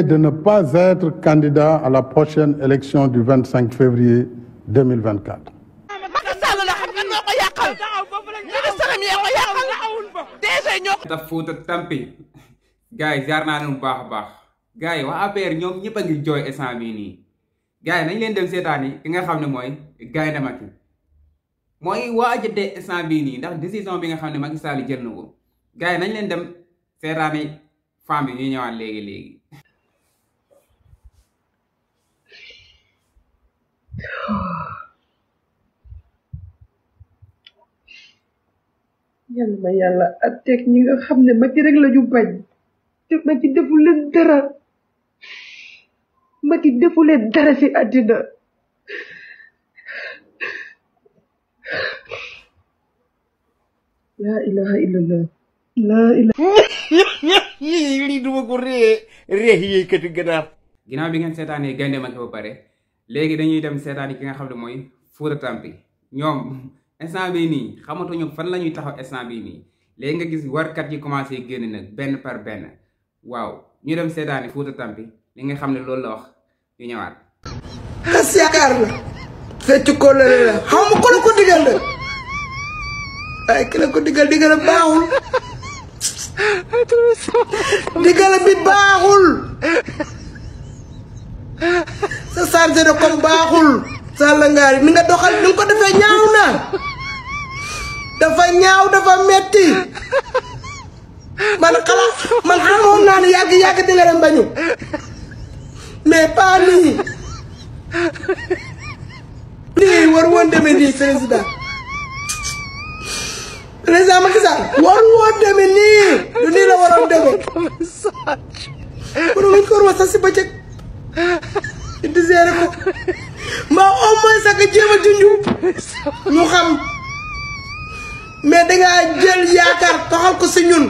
De ne pas être candidat à la prochaine élection du 25 février 2024. ta Fouta Tampi gars yi jaar naa leen bu baax a baax gars yi waa APR ñoom ñëpp a ngi jooy instant bii nii gars yi nañ leen dem seetaan yi ki nga xam ne mooy Gaynde Macky mooy waaj a dee instant bii nii ndax décision bi nga xam ne Macky Sall jël na ko gars yi nañ leen dem seetaan yi femme yi ñuy ñëwaat léegi. yàlla ma yàlla ak teg ñi nga xam ne Macky rek la ñu bañ te Macky defu leen dara Macky defu leen dara ci àddina laa ilaha illallah laa ilaha lii duma ko ree yi kati ganaar ginnaaw bi ngeen seetaanee Gaynde Macky ba pare léegi dañuy dem seetaani ki nga xam ne mooy Fouta Tampi ñoom instant bii nii xamatuñu fan la ñuy taxaw instant bii nii léegi nga gis warkat yi commencé génn nag benn par benn waaw ñu dem seetaani Fouta Tampi li nga xam ne loolu la wax ñu ñëwaat. xas yaakaar la fecc ko la xaw ma ko la ko digal la ay ki la ko digal baaxul digal bi baaxul sa chargé de comme baaxul Salla Ngaari ni nga doxal ni nga ko defee ñaaw na dafa ñaaw dafa metti man xamoon naa ne yàgg di nga dem bañu mais pas nii war woon demee nii président Macky Sall war woon demee nii du nii la waroon demee pour muñ ko war sa si bëccëg di gérer ko ma au moins sax jéem a junju ñu xam mais dangaa jël yaakaar toxal ko si ñun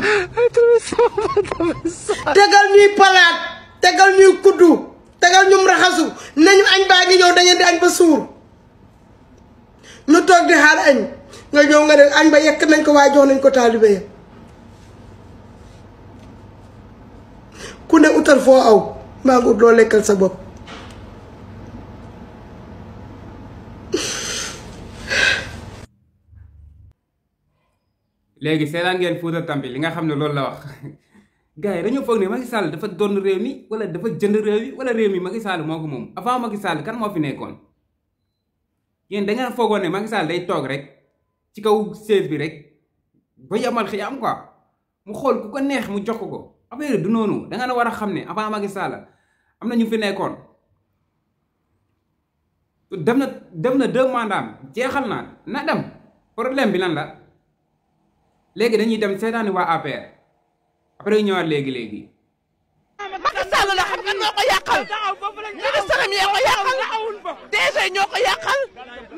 tegal ñuy palaat tegal ñuy kuddu tegal ñum raxasu nañu añ baa ngi ñëw dañu di añ ba suur ñu toog di xaar añ nga ñëw nga ne añ ba yekk nañ ko waaye jox nañ ko taalibe ya ku ne utal foo aw maa ngi ut loo lekkal sa bopp léegi seetaan ngeen Fouta Tampi li nga xam ne loolu la wax gars yi dañoo foog ne Macky Sall dafa doon réew mi wala dafa jënd réew mi wala réew mi Macky Sall moo ko moom avant Macky Sall kan moo fi nekkoon yéen da ngeen foogoon ne Macky Sall day toog rek ci kaw siège bi rek ba yamal xi am quoi mu xool ku ko neex mu jox ko affaire du noonu da nga war a xam ne avant Macky Sall am na ñu fi nekkoon dem na 2 mandats jeexal na dem problème bi lan la. léegi dañuy dem seetaani waa APR après ñu ñëwaat léegi. Macky Sall la xam nga ñoo ko yàqal ministre yi ñoo ko yàqal DG ñoo ko yàqal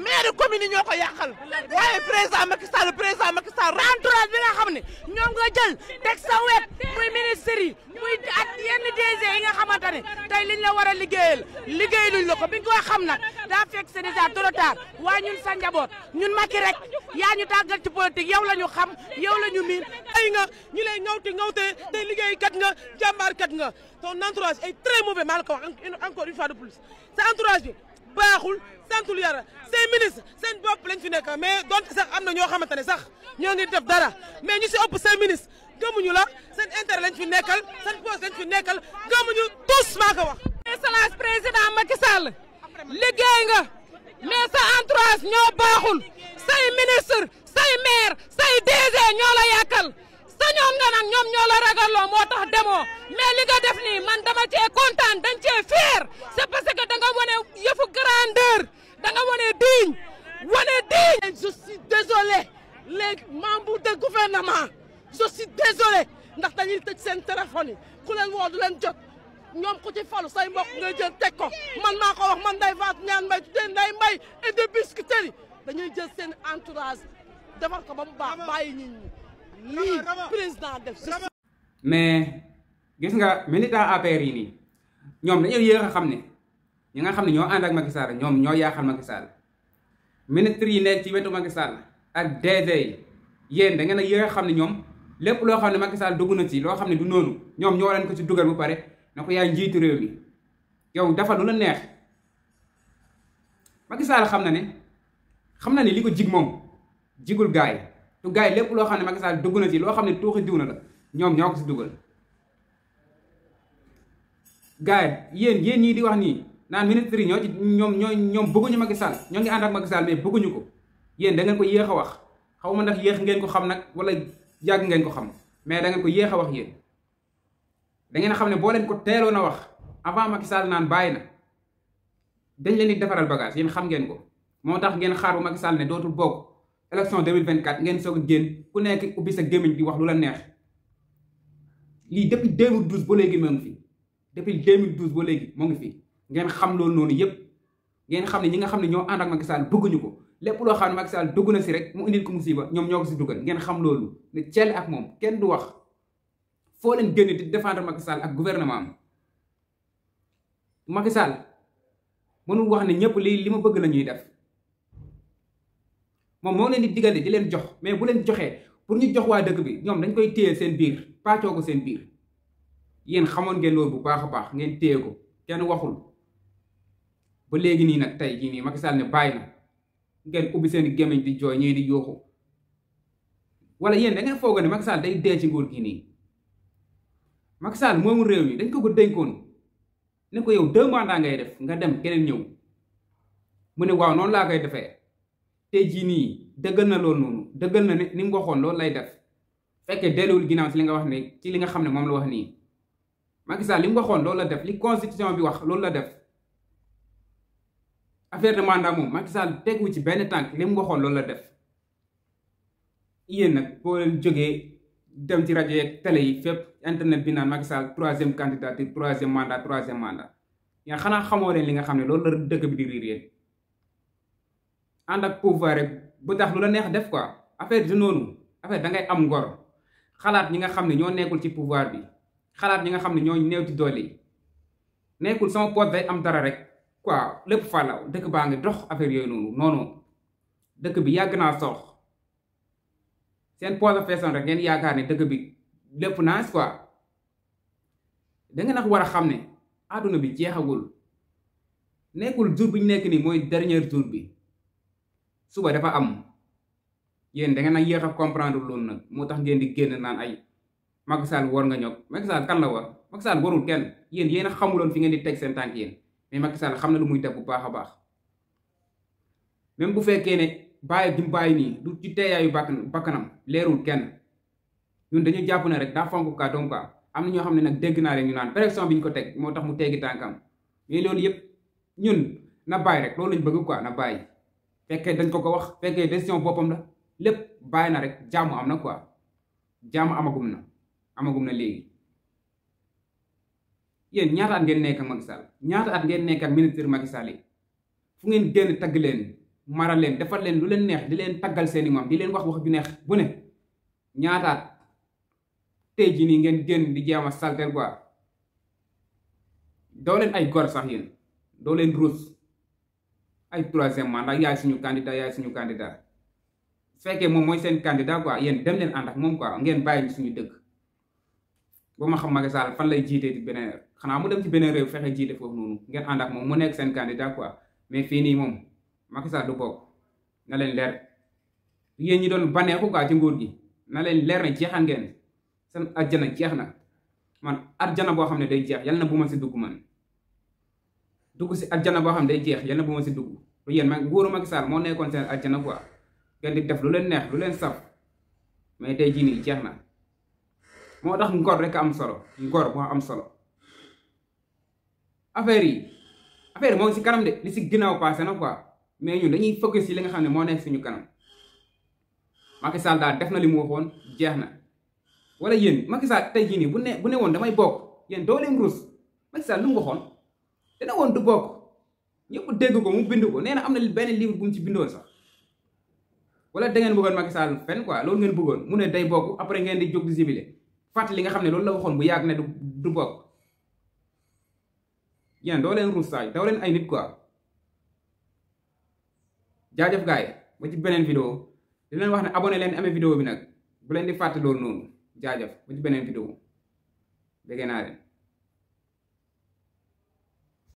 maire commune ñoo ko yàqal waaye président Macky Sall rentrant bi nga xam ne ñoom nga jël teg sa wet muy ministre yi muy at yenn DG yi nga xamante ne tey liñ la war a liggéeyaluñ la ko bi nga koy xam nag daa fekk c'est déjà trop tard waaye ñun sa njaboot ñun Macky rek yaa ñu tàggal ci politique yow la ñu xam yow la ñu miin ay nga ñu lay ŋawte tey liggéeykat nga jàmbaarkat nga ton entourage est très mauvais maa la ko wax encore une fois de plus sa entourage bi baaxul santul yara seen ministre seen bopp lañ fi nekk mais donte sax am na ñoo xamante ne sax ñoo ngi def dara mais ñu si ëpp seen ministre gëmuñu la seen intérêt lañ fi nekkal seen poste lañ fi nekkal gëmuñu tous maa ko wax. excellence président Macky Sall liggéey nga mais sa entourage ñoo baaxul say ministre say maire say DG ñoo la yàkkal sañoon nga nag ñoom ñoo la ragaloo moo tax demoo mais li nga def nii man dama cee kontaan dañ cee fier c'est parce que da nga wane yëfu grandeur da nga wane digne. Je suis désolé les membres du gouvernement je suis désolé ndax dañuy tëj seen téléphone yi ku leen woo du leen jot ñoom ku ci falu say mbokk ngay jël teg ko man maa ko wax man day faat ñaan mbay tuddee nday mbay et de biscuiterie dañuy jël seen entourage defar ko ba mu baax bàyyi nit ñi lii président def. mais gis nga militant APR yi nii ñoom dañoo yéex a xam ne ñi nga xam ne ñoo ànd ak Macky Sall ñoom ñoo yaaxal Macky Sall ministre yi nekk ci wetu Macky Sall ak DG yi yéen da ngeen a yéex a xam ne ñoom lépp loo xam ne Macky Sall dugg na ci loo xam ne du noonu ñoom ñoo leen ko ci dugal bu pare na ko yaay njiitu réew mi yow dafa lu la neex. Macky Sall xam na ne li ko jig moom jigul gaay yi tu gaay yi lépp loo xam ne Macky Sall dugg na ci loo xam ne tuuxi diw na la ñoom ñoo ko si dugal. gaay yi yéen ñii di wax nii naan ministre yi ñoom bëgguñu Macky Sall ñoo ngi ànd ak Macky Sall mais bëgguñu ko yéen da ngeen ko yéex a wax xaw ma ndax yéex ngeen ko xam nag wala yàgg ngeen ko xam mais da ngeen ko yéex a wax yéen. da ngeen a xam ne boo leen ko teeloon a wax avant Macky Sall naan bàyyi na dañ leen di defaral bagage yéen xam ngeen ko moo tax ngeen xaar bu Macky Sall ne dootul bokk élection 2024 ngeen soog a génn ku nekk ubbi sa gémmiñ di wax lu la neex. lii depuis 2012 ba léegi moo ngi fi depuis 2012 ba léegi moo ngi fi ngeen xam loolu noonu yépp ngeen xam ne ñi nga xam ne ñoo ànd ak Macky Sall bëgguñu ko lépp loo xam ne Macky Sall dugg na si rek mu indil ko musiba ñoom ñoo ko si duggal ngeen xam loolu ne ceel ak moom kenn du wax foo leen génn di défendre Macky Sall ak gouvernement am. Macky Sall mënul wax ne ñëpp li ma bëgg la ñuy def moom moo leen di digal di leen jox mais bu leen joxee pour ñu jox waa dëkk bi ñoom dañ koy téye seen biir pàccoo ko seen biir yéen xamoon ngeen loolu bu baax a baax ngeen téye ko kenn waxul ba léegi nii nag tey jii nii Macky Sall ne bàyyi na ngeen ubbi seen gémmiñ di jooy ñii di yooxu wala yéen da ngeen foog ne Macky Sall day dee ci nguur gi nii. Macky Sall moomu réew mi dañ ko dénkoon ne ko yow 2 mandats ngay def nga dem keneen ñëw mu ne waaw noonu laa koy defee tey jii nii dëggal na loolu noonu dëggal na ne ni mu waxoon loolu lay def fekkee delluwul ginnaaw ci li nga wax ne ci li nga xam ne moom la wax nii. Macky Sall li mu waxoon loolu la def li constitution bi wax loolu la def affaire de mandat moom Macky Sall tegu ci benn tànk li mu waxoon loolu la def. yéen nag boo leen jógee dem ci rajo yeeg télé yi fépp internet bi naan Macky Sall 3e candidature 3e mandat 3e mandat yaa xanaa xamoo leen li nga xam ne loolu la dëkk bi di riir yéen ànd ak pouvoir rek bu tax lu la neex def quoi affaire du noonu affaire da ngay am ngor xalaat ñi nga xam ne ñoo nekkul ci pouvoir bi xalaat ñi nga xam ne ñoo néew ci doole yi nekkul sama pote day am dara rek quoi lépp fàllaw dëkk baa ngi dox affaire yooyu noonu noonu dëkk bi yàgg naa soox seen poche a feesoon rek ngeen yaakaar ne dëkk bi lépp naas quoi da nga nag war a xam ne àdduna bi jeexagul nekkul jour bi ñu nekk nii mooy dernier jour bi suba dafa am yéen da ngeen nag yéex a comprendre loolu nag moo tax ngeen di génn naan ay Macky Sall war nga ñëw Macky Sall kan la war Macky Sall warul kenn yéen a xamuloon fi ngeen di teg seen tànk yéen mais Macky Sall xam na lu muy def bu baax a baax même bu fekkee ne bàyyi di bàyyi nii du ci teeyaayu bakkanam leerul kenn ñun dañu jàpp ne rek daa fonk kàddoom quoi am na ñoo xam ne nag dégg naa leen ñu naan pression bi ñu ko teg moo tax mu teggi tànkam mais loolu yëpp ñun na bàyyi rek loolu lañ bëgg quoi na bàyyi fekkee dañ ko wax fekkee décision boppam la lépp bàyyi na rek jàmm am na quoi jàmm amagum na léegi. yéen ñaata at ngeen nekk ak Macky Sall ñaata at ngeen nekk ak ministre Macky Sall yi fu ngeen génn tagg leen maral leen defal leen lu leen neex di leen taggal seeni maam di leen wax ju neex bu ne ñaataat tey jii nii ngeen génn di jéem a saltel quoi doo leen ay gor sax yéen doo leen ruus ay 3e mandat yaay suñu candidat su fekkee moom mooy seen candidat quoi yéen dem leen ànd ak moom quoi ngeen bàyyi suñu dëkk ba ma xam Macky Sall fan lay jiitee ci beneen xanaa mu dem ci beneen réew fexe jiite foofu noonu ngeen ànd ak moom mu nekk seen candidat quoi mais fii nii moom Macky Sall du bokk na leen leer yéen ñi doon baneeku quoi ci nguur gi na leen leer ne jeexal ngeen seen àjjana jeex na man àjjana boo xam ne day jeex yal na bu ma si dugg man dugg si àjjana boo xam ne day jeex yal na bu ma si dugg yéen mag nguuru Macky Sall moo nekkoon seen àjjana quoi ngeen di def lu leen neex lu leen saf mais tey jii nii jeex na moo tax ngor rek am solo ngor moo am solo affaire yi moo ngi si kanam de li si ginnaaw passé na quoi mais ñun dañuy focus si li nga xam ne moo nekk suñu kanam Macky Sall daal def na li mu waxoon jeex na wala yéen Macky Sall tey jii nii bu ne woon damay bokk yéen doo leen rus Macky Sall lu mu waxoon dina woon du bokk ñëpp dégg ko mu bind ko nee na am na benn livre bu mu ci bindoon sax wala da ngeen bëggoon Macky Sall fenn quoi loolu ngeen bëggoon mu ne day bokk après ngeen di jóg di sibile fàttali li nga xam ne loolu la waxoon bu yàgg ne du bokk yéen doo leen ruus saay doo leen ay nit quoi jaajëf gaay ba ci beneen vidéo di leen wax ne abonné leen amee vidéo bi nag bu leen di fàtte loolu noonu jaajëf ba ci beneen vidéo bëgg naa leen